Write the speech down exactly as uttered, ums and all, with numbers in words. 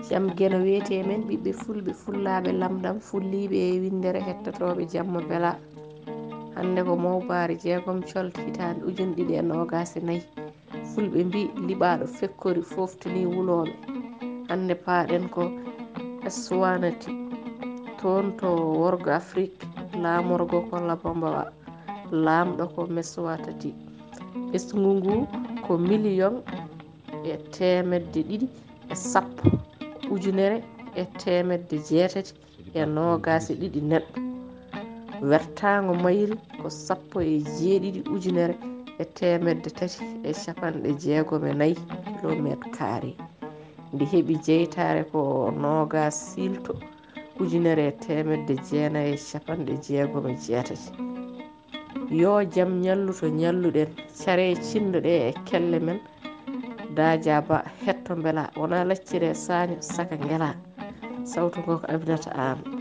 Jam geno wiyetee men ɓiɓɓe fulɓe, fullaaɓe lamɗam, fulliiɓe e winndere, hettotooɓe jamma belaa. Hannde ko mawbaari jeegom colte hitaande ujunɗiɗi e noogaas e nayi. Fulɓe mbii liɓaaɗo fekkori foftini wulooɓe. Hannde paaɗen ko Eswanati, toon to worgo Afrik, laamorgo ko Labamba, laamɗo ko Meswatati. Ɓesngu ngu ko miliyoŋ e teemedde ɗiɗi e sappo, ujunere e teemedde jeetati e noogaas e ɗiɗi neɗɗo. Wertaango mayri ko sappo e jeeɗiɗi ujunere e teemedde tati e capanɗe jeegom e nayi kilomeeter kaare. Ndi heɓi jeytaare ko noogaas siilto, ujunere e teemedde jeenayi e capanɗe jeegom e jeetati. Yoo jam ñallu to ñalluɗen, care cinndo ɗe e kelle men, Daaja Ba, hetto mbela, wona laccire saaño, saka ngela. Sawtu ngo ko Aminata Aan.